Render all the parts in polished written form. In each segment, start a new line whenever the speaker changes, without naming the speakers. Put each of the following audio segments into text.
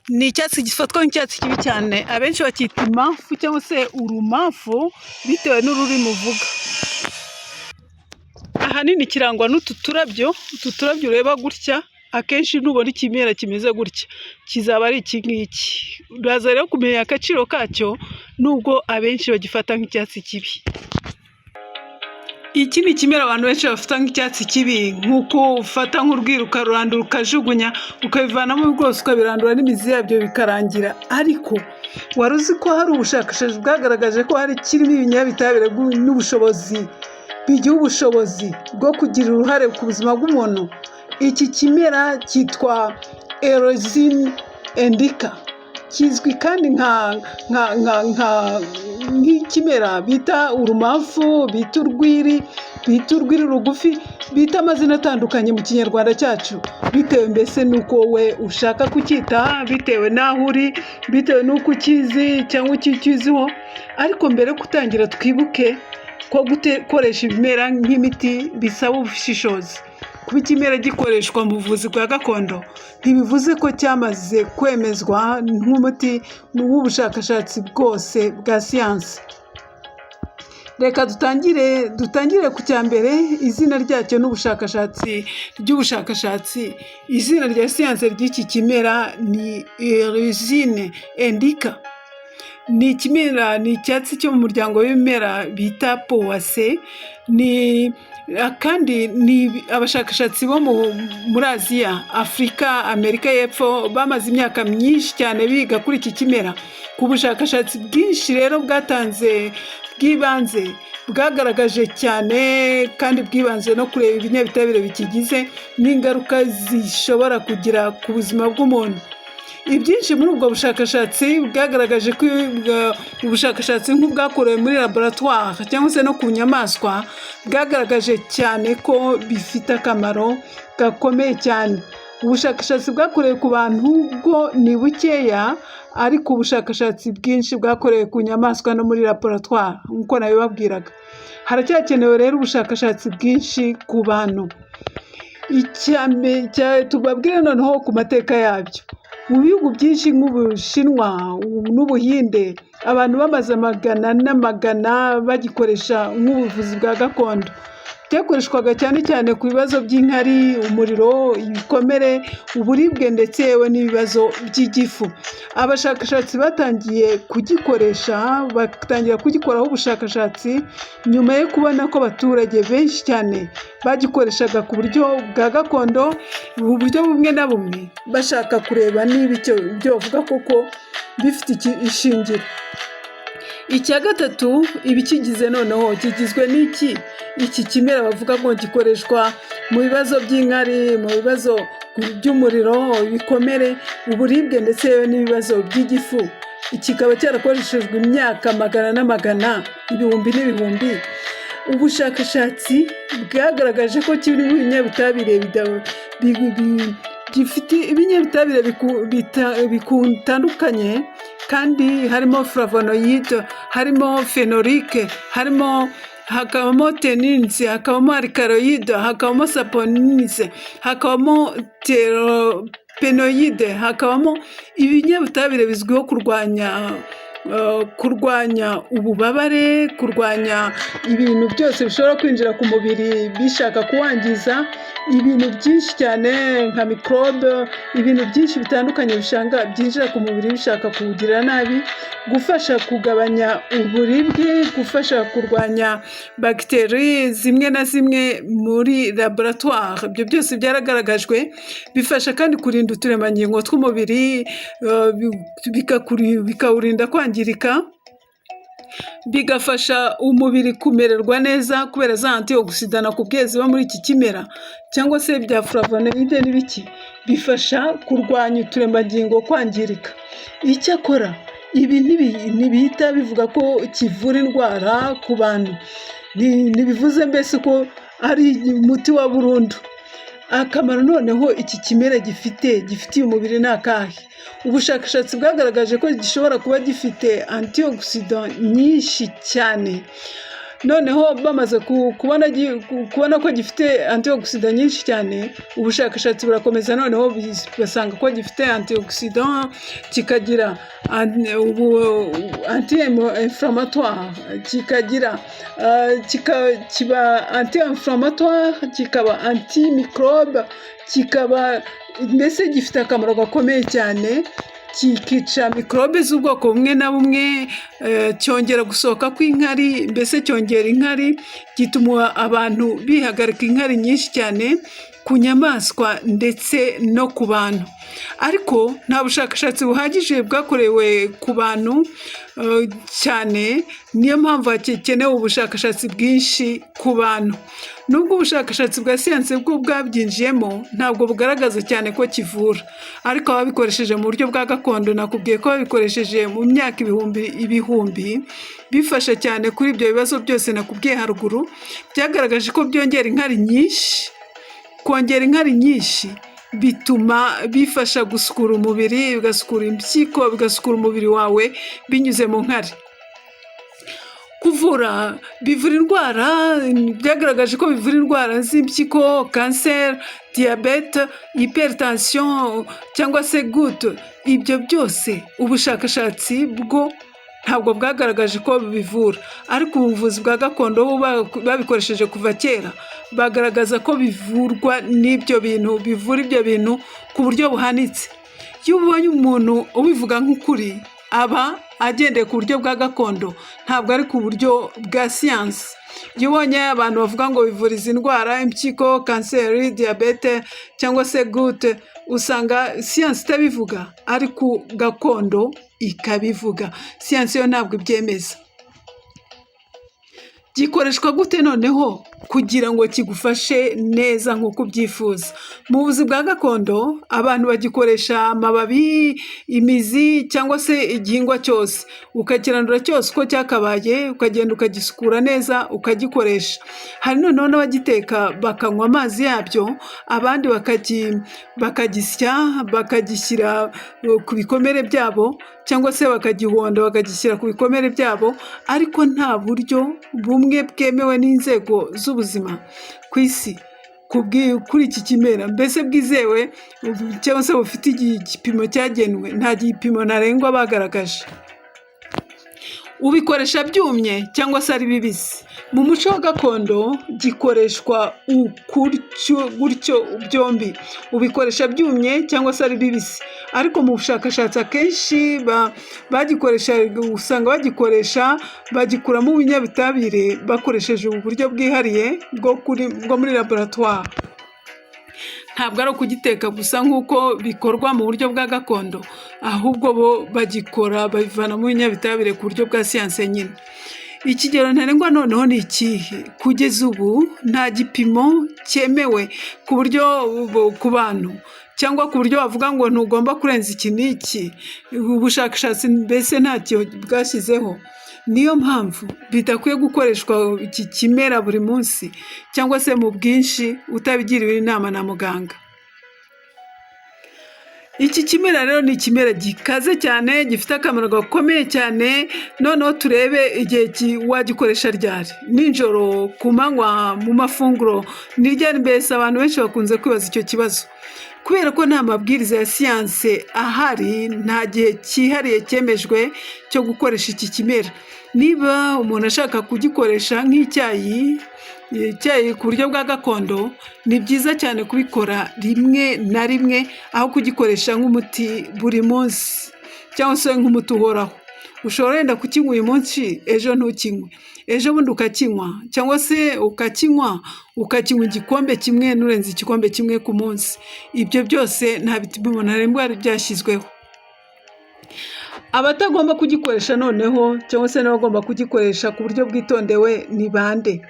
Ni icyatsi gifatwa nk'icyatsi kibi cyane, abenshi bacyita impamfu cyangwa se urumamfu bitewe n'ururimi uvuga. Ahanini kirangwa n'utu turabyo, utu turabyo ureba gutya, akenshi nubona ikimera kimeze gutya kizaba ari iki ngiki. Uraza rero kumenya agaciro kacyo nubwo abenshi bagifata nk'icyatsi kibi. Iki ni ikimera abantu benshi bafata nk'icyatsi kibi, nk'uko ufata nk'urwiri ukarurandura ukajugunya, ukabivanamo rwose ukabirandura n'imizi yabyo bikarangira, ariko wari uzi ko hari ubushakashatsi bwagaragaje ko hari kirimo ibinyabutabire n'ubushobozi bigiha ubushobozi bwo kugira uruhare ku buzima bw'umuntu? Iki kimera cyitwa Eleusine indica, kizwi kandi nk'ikimera bita urumamfu, bita urwiri, bita urwiri rugufi, bita amazina atandukanye mu Kinyarwanda cyacu, bitewe mbese n'uko wowe ushaka kucyita, bitewe n'aho uri, bitewe n'uko ukizi cyangwa icyo ukiziho. Ariko mbere yo gutangira, twibuke ko gukoresha ibimera nk'imiti bisaba ubushishozi. Kuba ikimera gikoreshwa mu buvuzi bwa gakondo ntibivuze ko cyamaze kwemezwa nk'umuti w'ubushakashatsi bwose bwa siyansi. Reka dutangire ku cya mbere, izina ryacyo n'ubushakashatsi ry'ubushakashatsi. Izina rya siyansi ry'iki kimera ni Eleusine indica. Ni ikimera, ni icyatsi cyo mu muryango w'ibimera bita Poaceae, ni kandi ni abashakashatsi bo muri Aziya, Afurika, Amerika y'Epfo bamaze imyaka myinshi cyane biga kuri iki kimera. Ku bushakashatsi bwinshi rero bwatanze bw'ibanze bwagaragaje cyane kandi bwibanze no kureba ibinyabutabire bikigize n'ingaruka zishobora kugira ku buzima bw'umuntu. Ibyinshi muri ubwo bushakashatsi bwagaragaje ko ubushakashatsi nk'ubwakorewe muri laboratoire cyangwa se no ku nyamaswa bwagaragaje cyane ko bifite akamaro gakomeye cyane. Ubushakashatsi bwakorewe ku bantu bwo ni bukeya, ariko ubushakashatsi bwinshi bwakorewe ku nyamaswa no muri laboratoire nk'uko nabibabwiraga. Haracyakenewe rero ubushakashatsi bwinshi ku bantu. Tubabwire noneho ku mateka yabyo. Mu bihugu byinshi nk'Ubushinwa n'Ubuhinde, abantu bamaze amagana n'amagana bagikoresha nk'ubuvuzi bwa gakondo. Byakoreshwaga cyane cyane ku bibazo by'inkari, umuriro, ibikomere, uburibwe ndetse yewe n'ibibazo by'igifu. Abashakashatsi batangiye kugikoresha, batangira kugikoraho ubushakashatsi nyuma yo kubona ko abaturage benshi cyane bagikoreshaga ku buryo bwa gakondo, mu buryo bumwe na bumwe bashaka kureba niba ibyo bavuga koko bifite ishingiro. Icya gatatu, ibikigize noneho kigizwe n'iki? Iki kimera bavuga ngo gikoreshwa mu bibazo by'inkari, mu bibazo by'umuriro, ibikomere, uburibwe ndetse n'ibibazo by'igifu, kikaba cyarakoreshejwe imyaka magana n'amagana, ibihumbi n'ibihumbi. Ubushakashatsi bwagaragaje ko kirimo ibinyabutabire gifite ibinyabutabire bitandukanye, kandi harimo flavonoïde, harimo phénolique, harimo hakabamo tannins, hakabamo alcaloïde, hakabamo saponins, hakabamo terpénoïde, hakabamo ibinyabutabire bizwiho kurwanya ububabare, kurwanya ibintu byose bishobora kwinjira ku mubiri bishaka kuwangiza, ibintu byinshi cyane nka mikorobe, ibintu byinshi bitandukanye byinjira ku mubiri bishaka kuwugirira nabi, gufasha kugabanya uburibwe, gufasha kurwanya bagiteri zimwe na zimwe muri laboratoire, ibyo byose byaragaragajwe. Bifasha kandi kurinda uturemangingo tw'umubiri, bikawurinda kwangirika, bigafasha umubiri kumererwa neza kubera za antioxydants nakubwiye ziba muri iki kimera cyangwa se bya flavonoïde n'ibiki, bifasha kurwanya uturemangingo kwangirika. Icyakora ibi ntibihita bivuga ko kivura indwara ku bantu, ntibivuze mbese ko ari umuti wa burundu. Akamaro noneho iki kimera gifitiye umubiri ni akahe? Ubushakashatsi bwagaragaje ko gishobora kuba gifite antioxydants nyinshi cyane. Noneho bamaze kubona ko gifite antioxidant nyinshi cyane, ubushakashatsi burakomeza, noneho basanga ko gifite antioxidant, kikagira anti inflammatoire, kikagira kiba anti inflammatoire, kikaba anti microbe, kikaba mbese gifite akamaro gakomeye cyane, kikica mikorobe z'ubwoko bumwe na bumwe, cyongera gusohoka kw'inkari, mbese cyongera inkari, gituma abantu bihagarika inkari nyinshi cyane ku nyamaswa ndetse no ku bantu. Ariko nta bushakashatsi buhagije bwakorewe ku bantu cyane, niyo mpamvu hakenewe ubushakashatsi bwinshi ku bantu. Nubwo ubushakashatsi bwa siyansi bwo bwabyinjiyemo, ntabwo bugaragaza cyane ko kivura, ariko ababikoresheje mu buryo bwa gakondo, nakubwiye ko babikoresheje mu myaka ibihumbi ibihumbi, bifasha cyane kuri ibyo bibazo byose nakubwiye haruguru, byagaragaje ko byongera inkari nyinshi. Kongera inkari nyinshi bituma bifasha gusukura umubiri, bigasukura impyiko, bigasukura umubiri wawe binyuze mu nkari. Kuvura, bivura indwara, byagaragaje ko bivura indwara z'impyiko, kanseri, diyabete, hypertension cyangwa se goutte. Ibyo byose ubushakashatsi bwo ntabwo bwagaragaje ko bivura, ariko ubuvuzi bwa gakondo bo babikoresheje kuva kera, bagaragaza ko bivurwa n'ibyo bintu, bivura ibyo bintu ku buryo buhanitse. Iyo ubonye umuntu ubivuga nk'ukuri, aba agendeye ku buryo bwa gakondo, ntabwo ari ku buryo bwa siyansi. Iyo ubonye abantu bavuga ngo bivura izi ndwara: impyiko, kanseri, diyabete cyangwa se goutte, usanga siyansi itabivuga, ariko gakondo ikabivuga. Siyansi yo ntabwo ibyemeza. Gikoreshwa gute noneho kugira ngo kigufashe neza nk'uko ubyifuza? Mu buvuzi bwa gakondo abantu bagikoresha amababi, imizi cyangwa se igihingwa cyose, ukakirandura cyose uko cyakabaye, ukagenda ukagisukura neza, ukagikoresha. Hari noneho n'abagiteka bakanywa amazi yabyo, abandi bakagisya bakagishyira ku bikomere byabo, cyangwa se bakagihonda bakagishyira ku bikomere byabo, ariko nta buryo bumwe bwemewe n'inzego z'ubuzima ku isi kuri iki kimera, mbese bwizewe cyangwa se bufite igipimo cyagenwe, nta gipimo ntarengwa bagaragaje. Ubikoresha byumye cyangwa se ari bibisi. Mu muco wa gakondo gikoreshwa gutyo byombi, ubikoresha byumye cyangwa se ari bibisi, ariko mu bushakashatsi akenshi bagikoresha, usanga bagikoresha bagikuramo ibinyabutabire bakoresheje ubu buryo bwihariye bwo muri laboratwari. Ntabwo ari ukugiteka gusa nk'uko bikorwa mu buryo bwa gakondo, ahubwo bo bagikora babivanamo ibinyabutabire ku buryo bwa siyanse nyine. Ikigero ntarengwa noneho ni ikihe? Kugeza ubu nta gipimo cyemewe ku buryo ku bantu cyangwa ku buryo bavuga ngo ntugomba kurenza iki n'iki, ubushakashatsi mbese ntacyo bwashyizeho. Niyo mpamvu bidakwiye gukoreshwa iki kimera buri munsi cyangwa se mu bwinshi utabigiriwe inama na muganga. Iki kimera rero ni ikimera gikaze cyane, gifite akamaro gakomeye cyane. Noneho turebe igihe wagikoresha ryari: nijoro, ku manywa, mu mafunguro, ni ryari? Mbese abantu benshi bakunze kwibaza icyo kibazo. Kubera ko nta mabwiriza ya siyanse ahari, nta gihe cyihariye cyemejwe cyo gukoresha iki kimera. Niba umuntu ashaka kugikoresha nk'icyayi, icyayi ku buryo bwa gakondo, ni byiza cyane kubikora rimwe na rimwe aho kugikoresha nk'umuti buri munsi cyangwa se nk'umuti uhoraho. Ushobora wenda kukinywa uyu munsi, ejo ntukinywe, ejo bundi ukakinywa, cyangwa se ukakinywa igikombe kimwe, nturenze igikombe kimwe ku munsi. Ibyo byose nta bipimo ntarengwa byashyizweho. Abatagomba kugikoresha noneho cyangwa se n'abagomba kugikoresha ku buryo bwitondewe ni bande?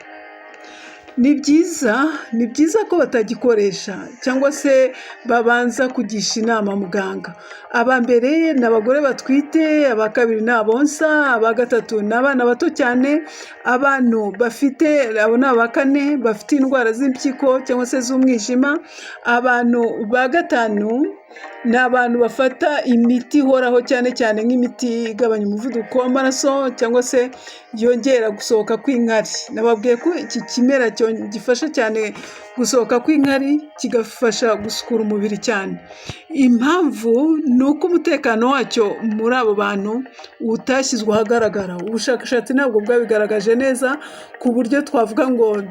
Ni byiza ko batagikoresha cyangwa se babanza kugisha inama muganga. Aba mbere ni abagore batwite, aba kabiri ni abonsa, aba gatatu ni abana bato cyane, abantu bafite, abo ni aba kane, bafite indwara z'impyiko cyangwa se z'umwijima, abantu ba gatanu Ni abantu bafata imiti ihoraho, cyane cyane nk'imiti igabanya umuvuduko w'amaraso cyangwa se yongera gusohoka kw'inkari. Nababwiye ko iki kimera gifasha cyane gusohoka kw'inkari, kigafasha gusukura umubiri cyane. Impamvu ni uko umutekano wacyo muri abo bantu utashyizwe ahagaragara. Ubushakashatsi ntabwo bwabigaragaje neza ku buryo twavuga ngo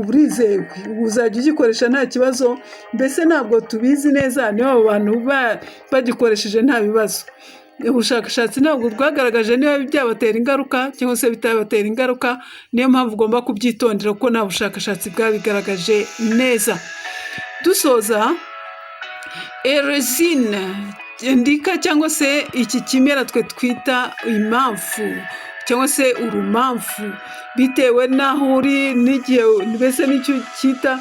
burizewe, uzajya ugikoresha nta kibazo, mbese ntabwo tubizi neza niba abo bantu bagikoresheje nta bibazo. Ubushakashatsi ntabwo bwagaragaje niba byabatera ingaruka cyangwa se bitabatera ingaruka, niyo mpamvu ugomba kubyitondera kuko nta bushakashatsi bwabigaragaje neza. Dusoza, Eleusine indica cyangwa se iki kimera twe twita impamfu cyangwa se urumamfu, bitewe n'aho uri n'igihe, mbese n'icyo ucyita,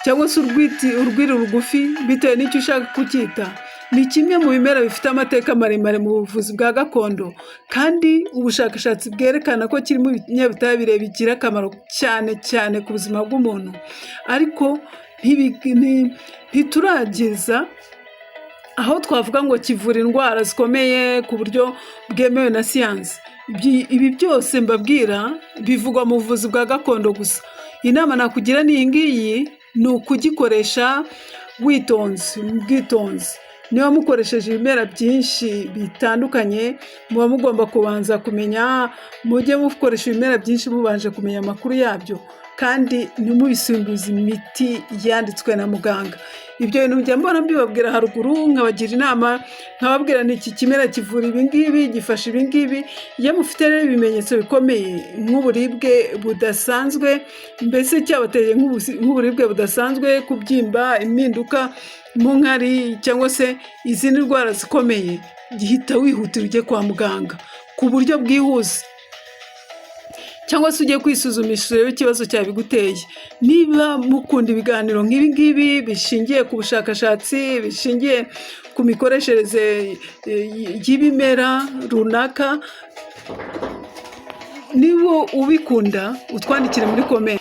cyangwa se urwiri rugufi, bitewe n'icyo ushaka kucyita, ni kimwe mu bimera bifite amateka maremare mu buvuzi bwa gakondo, kandi ubushakashatsi bwerekana ko kirimo ibinyabutabire bigira akamaro cyane cyane ku buzima bw'umuntu, ariko ntiturageza aho twavuga ngo kivura indwara zikomeye ku buryo bwemewe na siyansi. Ibi byose mbabwira bivugwa mu buvuzi bwa gakondo gusa. Inama nakugira ni iyi ngiyi: ni ukugikoresha witonze, mu bwitonzi. Niba mukoresheje ibimera byinshi bitandukanye, muba mugomba kubanza kumenya, mujye mukoresha ibimera byinshi mubanje kumenya amakuru yabyo, kandi ntimubisimbuze imiti yanditswe na muganga. Ibyo bintu njya mbona mbibabwira haruguru, nkabagira inama, nkababwira ni iki kimera kivura ibi ngibi, gifasha ibi ngibi. Iyo mufite rero ibimenyetso bikomeye nk'uburibwe budasanzwe, mbese cyabateye nk'uburibwe budasanzwe, kubyimba, impinduka mu nkari cyangwa se izindi ndwara zikomeye, gihita wihutira ujye kwa muganga ku buryo bwihuse, cyangwa se ujye kwisuzumisha urebe ikibazo cyabiguteye. Niba mukunda ibiganiro nk'ibi ngibi bishingiye ku bushakashatsi, bishingiye ku mikoreshereze y'ibimera runaka, niba ubikunda utwandikire muri comment.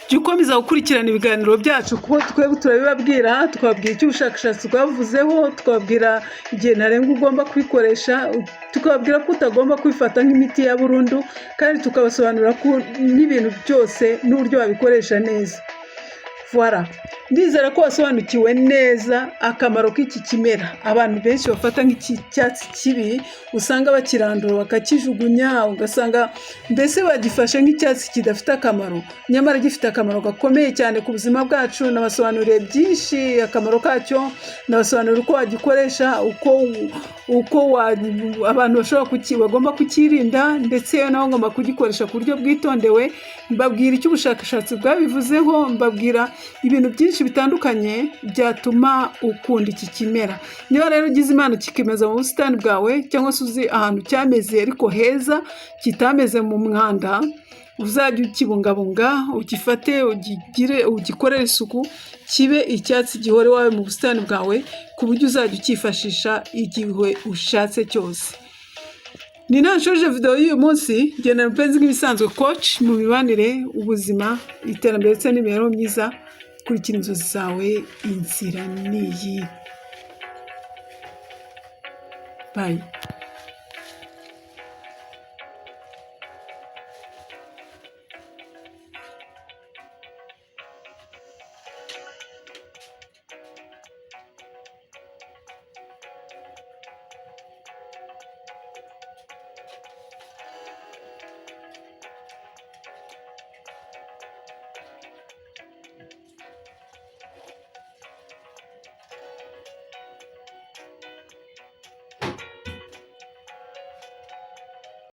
Jya ukomeza gukurikirana ibiganiro byacu kuko twebwe turabibabwira, tukababwira icyo ubushakashatsi bwavuzeho, tukababwira igihe ntarengwa ugomba kubikoresha, tukababwira ko utagomba kubifata nk'imiti ya burundu, kandi tukabasobanurira ko n'ibintu byose n'uburyo wabikoresha neza. Voilà. Ndizera ko wasobanukiwe neza akamaro k'iki kimera. Abantu benshi bafata nk'iki cyatsi kibi, usanga bakirandura bakakijugunya, ugasanga mbese bagifashe nk'icyatsi kidafite akamaro, nyamara gifite akamaro gakomeye cyane ku buzima bwacu. Nabasobanuriye byinshi akamaro kacyo, nabasobanurira uko wagikoresha, uko abantu bashobora bagomba kukirinda, ndetse nabo ngomba kugikoresha ku buryo bwitondewe, mbabwira icyo ubushakashatsi bwabivuzeho, mbabwira ibintu byinshi bitandukanye byatuma ukunda iki kimera. Niba rero ugize Imana kikimeza mu busitani bwawe, cyangwa se uzi ahantu cyameze ariko heza, kitameze mu mwanda, uzajye ukibungabunga, ugifate, ugigire, ugikorere isuku, kibe icyatsi gihora iwawe mu busitani bwawe, ku buryo uzajya ukifashisha igihe ushatse cyose. Ni nashoje video y'uyu munsi. Genda mupenzi nk'ibisanzwe, coach mu mibanire, ubuzima, iterambere ndetse n'imibereho myiza. Kurikira inzozi zawe, inzira ni iyi. Bye.